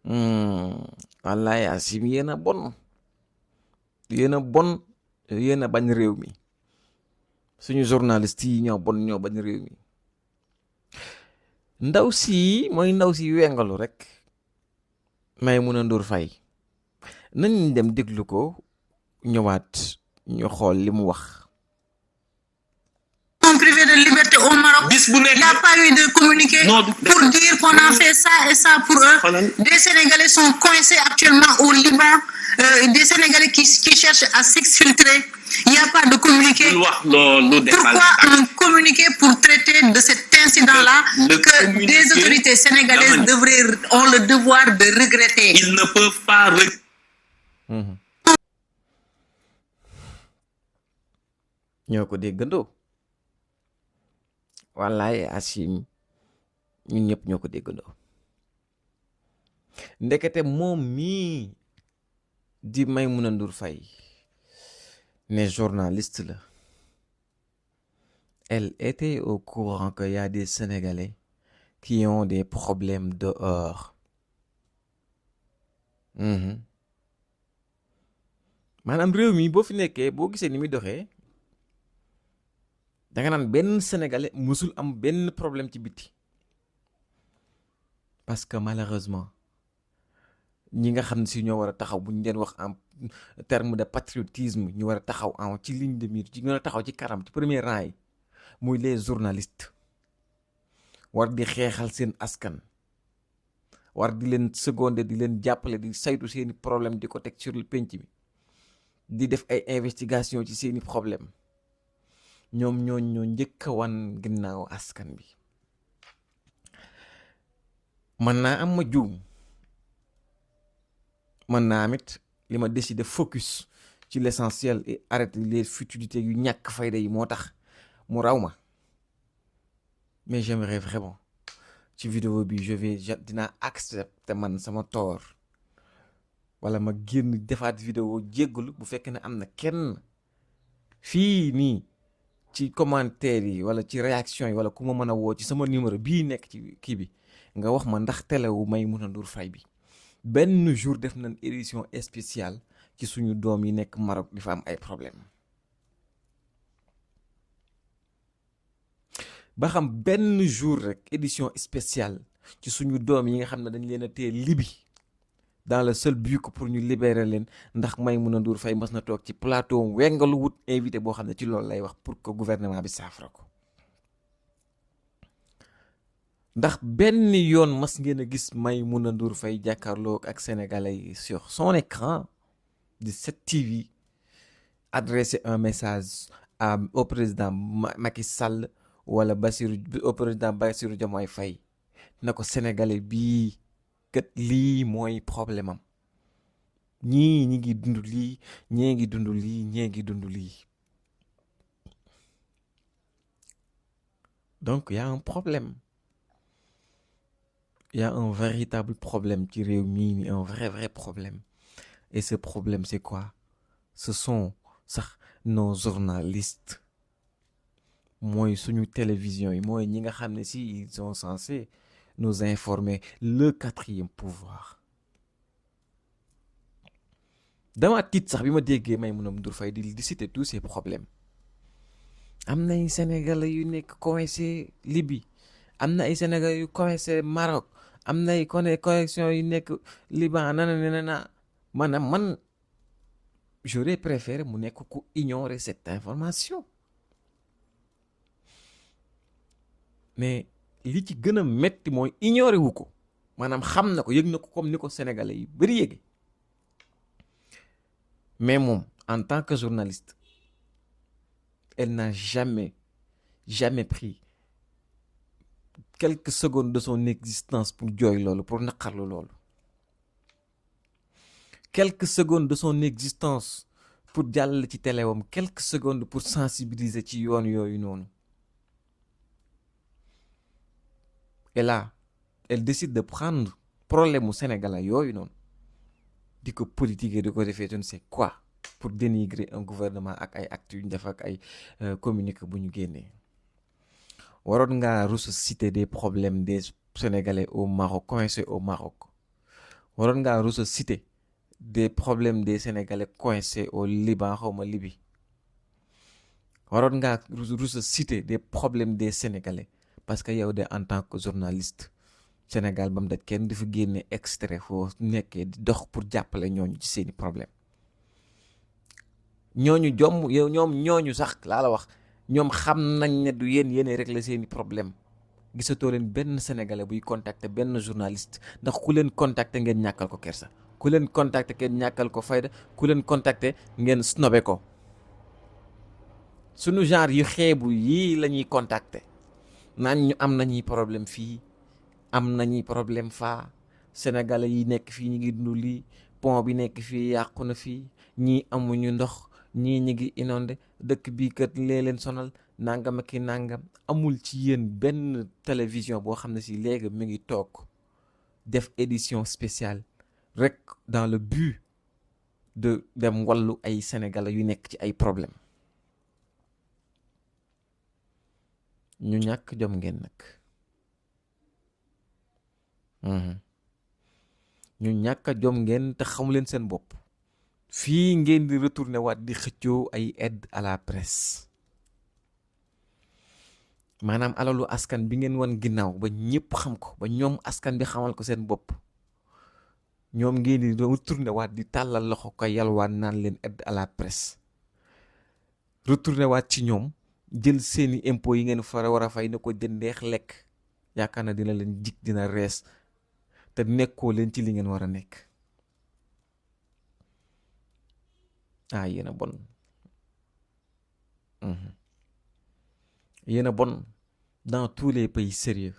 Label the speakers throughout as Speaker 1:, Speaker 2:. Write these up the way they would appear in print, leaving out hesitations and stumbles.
Speaker 1: Hmm, wallaay Asim yéen a bon yéen a bon yéen a bañ réew mi suñu journaliste yi ñoo bon ñoo bañ réew mi ndaw si mooy ndaw si wengalu rek Maimouna Ndour Faye nañ dem déglu ko ñëwaat ñu xool li mu wax.
Speaker 2: Sont privés de liberté au Maroc. Il n'y a pas eu de communiqué pour dire qu'on a fait ça et ça pour eux. Des Sénégalais sont coincés actuellement au Liban, des Sénégalais qui cherchent à s'exfiltrer. Il n'y a pas de communiqué. Pourquoi un communiqué pour traiter de cet incident-là que des autorités sénégalaises ont le devoir de regretter?
Speaker 3: Ils ne peuvent pas
Speaker 1: ñoo ko déggandoo wallaay Asim ñun ñëpp ñoo ko déggandoo ndekete moom mii di Maimouna Ndour Faye ne journaliste la elle était au courant qu'il y a des Sénégalais qui ont des problèmes dehors. maanaam réew mi boo fi nekkee boo gisee ni muy doxee danga naan benn Sénégalais musul am benn problème ci biti parce que malheureusement ñi nga xam ne si ñoo war a taxaw bu ñu leen wax en terme de patriotisme ñu war a taxaw en ci ligne de mire ci ñu war a taxaw ci kanam ci premier rang yi muy les journalistes war di xeexal seen askan war di leen seconder di leen jàppale di saytu seeni problème di ko teg sur le penc bi di def ay investigation ci seeni problème ñoom ñoo njëkk a wan ginnaaw askan bi. mën naa am ma juum mën naa amit li ma décidé focus ci l'essentiel et arrêter les futilités yu ñàkk fayda yi moo tax mu raw ma mais j'aimerais vraiment ci vidéo bi dinaa accepter man sama tort wala ma génn defaat vidéo jéggalu bu fekkee ne am na kenn fii nii ci commentaire yi wala ci réaction yi wala ku ma mën a woo ci sama numéro bii nekk ci kii bi nga wax ma ndax télé wu Maimouna Ndour Faye bi benn jour def nañ édition spéciale ci suñu doom yi nekk Maroc di fa am ay problème ba xam benn jour rek édition spéciale ci suñu doom yi nga xam ne dañ leen a téye Libye dans le seul but que pour ñu libérer leen ndax Maimouna Ndour Faye mas na toog ci plateau wengalu wut invité boo xam ne ci loolu lay wax pour que gouvernement bi saafara ko ndax benn yoon mas ngeen a gis Maimouna Ndour Faye jàkkaarloo ak sénégalais yi sur son écran de 7TV adresser un message au président Macky Sall wala au président Bassirou Diomaye Faye na ko sénégalais bii kat lii mooy problème am ñii ñi ngi dund lii ñee ngi dund lii ñee ngi dund lii donc y a un problème. Il y a un véritable problème ci réew mii ni un vrai problème et ce problème c'est quoi? Ce sont sax nos journalistes mooy suñu télévision yi mooy ñi nga xam ne si ils sont censés nous informer le quatrième pouvoir. dama tiit sax bi ma déggee Maimouna Ndour Faye di citer tous ces problèmes am na ay Sénégalais yu nekk coincé Libye am na ay Sénégalais yu coincé Maroc am na ay connexion yu nekk Liban na man j'aurais préféré mu nekk ku ignorer cette information mais li ci gën a metti mooy ignorer wu ko maanaam xam na ko yëg na ko comme ni ko Sénégalais yi bari yëge mais moom en tant que journaliste elle n'a jamais pris quelques secondes de son existence pour jooy loolu pour naqarlu loolu quelques secondes de son existence pour jàll ci téléwam quelques secondes pour sensibiliser ci yoon yooyu noonu et là elle décide de prendre problème mu sénégalais yooyu noonu di ko politiquer di ko defee je ne sais quoi pour dénigrer un gouvernement ak ay actes yu ñu def ak ay communiqué bu ñu génnee waroon ngaa rus citer des problèmes des Sénégalais au Maroc coincés au Maroc waroon ngaa rus a citer des problèmes des Sénégalais coincés au Liban xawma Libye waroon ngaa rus a citer des problèmes des Sénégalais parce que yow de en tant que journaliste Sénégal ba mu daj kenn di fa génne extrait foo nekkee di dox pour jàppale ñooñu ci seeni problème ñooñu ñooñu sax laa la wax ñoom xam nañ ne du yéen régler seeni problème gisatoo leen benn sénégalais buy contacter benn journaliste ndax ku leen contacter ngeen ñàkkal ko kersa ku leen contacter ngeen ñàkkal ko fayda ku leen contacter ngeen snobé ko sunu genre yu xeebu yii la ñuy contacter naan ñu am nañuy problème fii am nañuy problème faa sénégalais yi nekk fii ñu ngi dund lii pont bi nekk fii yàqu na fii ñii amuñu ndox ñii ñi ngi inondé dëkk bii kat lee leen sonal nangam ak i nangam amul ci yéen benn télévision boo xam ne si léegi mi ngi toog def édition spéciale rek dans le but de dem wallu ay sénégalais yu nekk ci ay problème ñu ñàkk jom ngeen nag ñu ñàkk jom ngeen te xamu leen seen bopp fii ngeen di retourné waat di xëccoo ay aide à la presse maanaam alalu askan bi ngeen wan ginnaaw ba ñëpp xam ko ba ñoom askan bi xamal ko seen bopp ñoom ngeen di retourné waat di tàllal loxo ko yalwaan naan leen aide à la presse retourné waat ci ñoom jël seeni impôts yi ngeen war a fay na ko jëndeex lekk yaakaar na dina leen jig dina rees te nekkoo leen ci li ngeen war a nekk yéen a bon yéen a bon dans tous les pays sérieux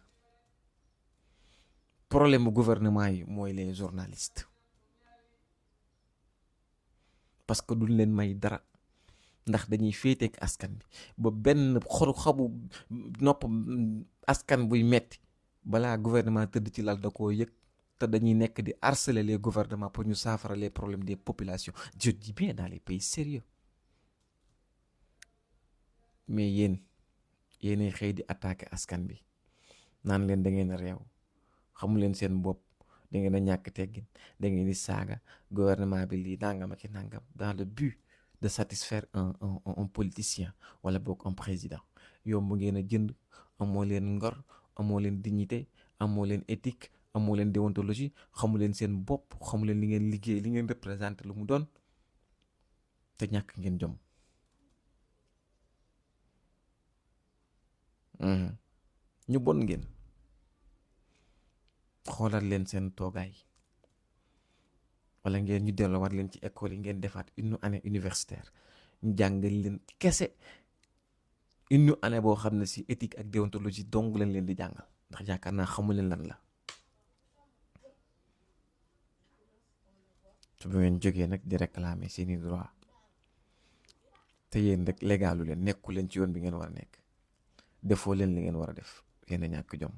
Speaker 1: problème gouvernement yi mooy les journalistes parce que duñ leen may dara ndax dañuy féeteek askan bi ba benn xabu nopp askan buy metti balaa gouvernement tëdd ci lal da koo yëg te dañuy nekk di harceler les gouvernements pour ñu saafara les problèmes des populations je dis bien dans les pays sérieux mais yéenay xëy di attaquer askan bi naan leen da ngeen a réew xamu leen seen bopp da ngeen a ñàkk teggin da ngeen di saaga gouvernement bi lii nangam ak nangam dans le but de satisfaire un politicien wala boog un président yomb ngeen a jënd amoo leen ngor amoo leen dignité amoo leen éthique amoo leen déontologie xamu leen seen bopp xamu leen li ngeen liggéey li ngeen représenté lu mu doon te ñàkk ngeen jom ñu bon ngeen xoolal leen seen toogaay wala ngeen ñu delloowaat leen ci école yi ngeen defaat une année universitaire ñu jàngal leen kese une année boo xam ne si éthique ak déontologie dong leen di jàngal ndax yaakaar naa xamu leen lan la su bu ngeen jógee nag di réclamer seeni droit te yéen rek légalu leen nekku leen ci yoon bi ngeen war a nekk defoo leen li ngeen war a def yéen a ñàkk jom